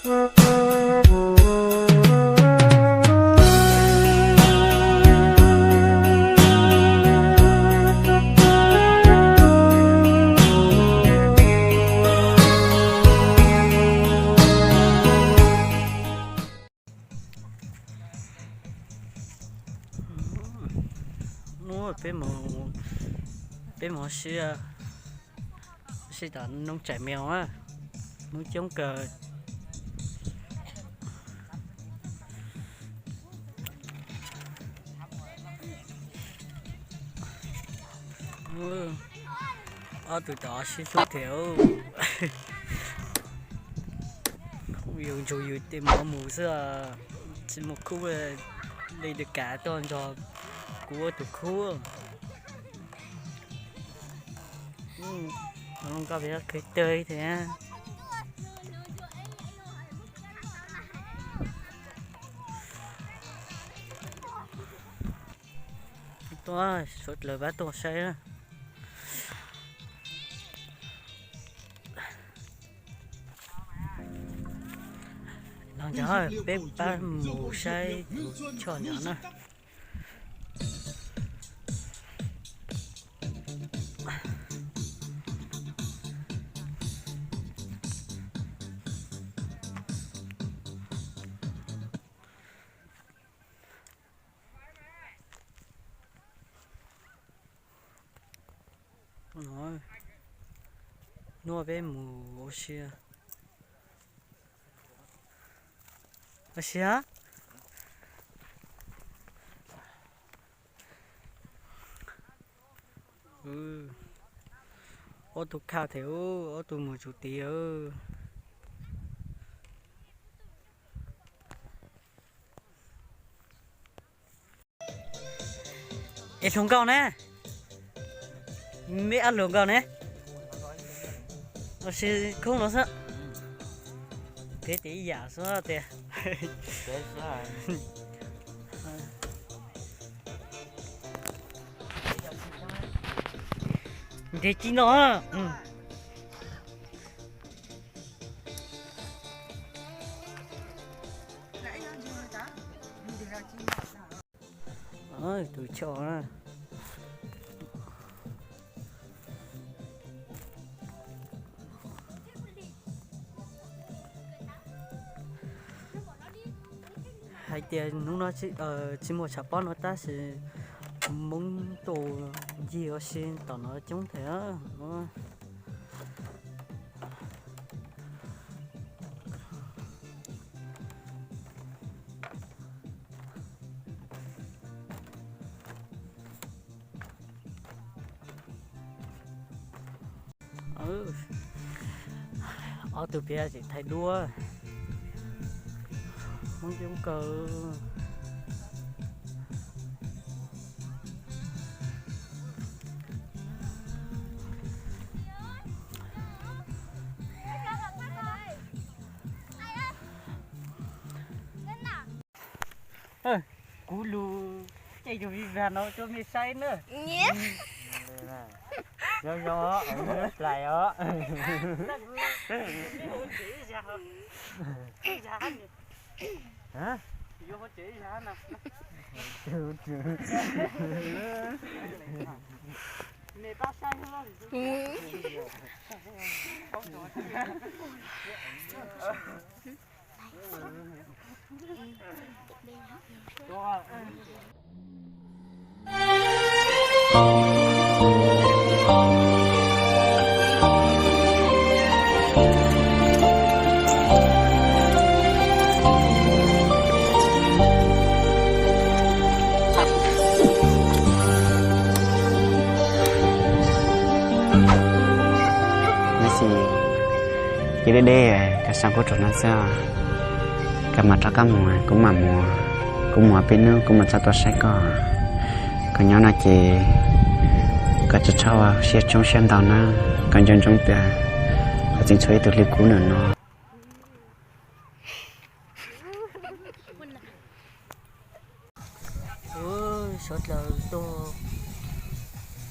Hnub peb mus, peb mus si, si tom Noo Tsaim Meos, Hmoob coob kawg. Ob tug tod sib hlub thiab. Yus ntsug yus tej mov mus xwb, tsis mus khub li, li kav tuaj nrog kuv ua tus khub. Zoo nkauj pem khwv tawg thiab. Tuaj, suav dlawg pab tuaj saib na. Los ntawd peb pab mus saib tus choj ntawd na. Hnub peb mus ua si, ua si. Ob tug khaj thiab, ob tug mus tsuv tid. Es hluas nkauj ne, me ab hluas nkauj ne, ua si khoob los xwb. Peb tias ib yam xwb tias. Nres ci no. Tus choj na. Hais tias hnub no tsis muaj tshav pob no tab sis Hmoob tuaj ncig ua si tom no coob thiab. Ob tug pem tseem thaij duab. Hmoob coob kawg. Kuv lug caij yug vij vag no rua mej saib na. Zoo zoo os, plais os. Tab sis ces deb deb, koj saib kuv rau no xwb, koj mam rov qab mus, kuv mam mus, kuv mus peb hnub kuv mam txog tuaj saib koj. Koj nyob no ces koj tsis txhob siab tshoob siab ntau na, koj ntsoov ntsoov tias koj tseem tshuav ib tug li kuv ntawm no. Suav dlawg tuaj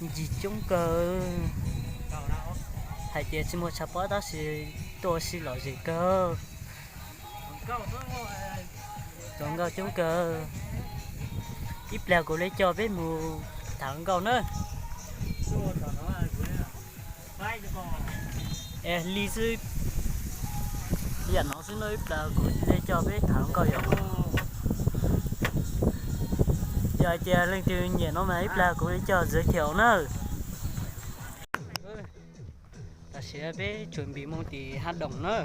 ncig coob kawg, hais tias tsis muaj tshav pob tab sis tuaj ua si lom zem kawg. Zoo nkauj coob kawg. Ib plag kuv li coj peb mus tham nkauj na. Es li xwb, yam no xwb no ib plag kuv li coj peb tham nkauj yom. Yog hais tias leej twg nyiam no mas ib plag kuv li coj giới thiệu na. Tam sim peb tsuas npis moo tim hav doom na.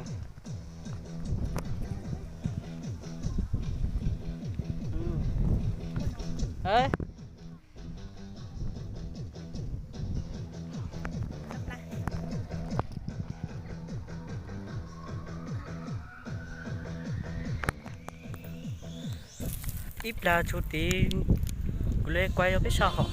Ib plag tshuav tid, kuv li kuaj rau peb saib hov.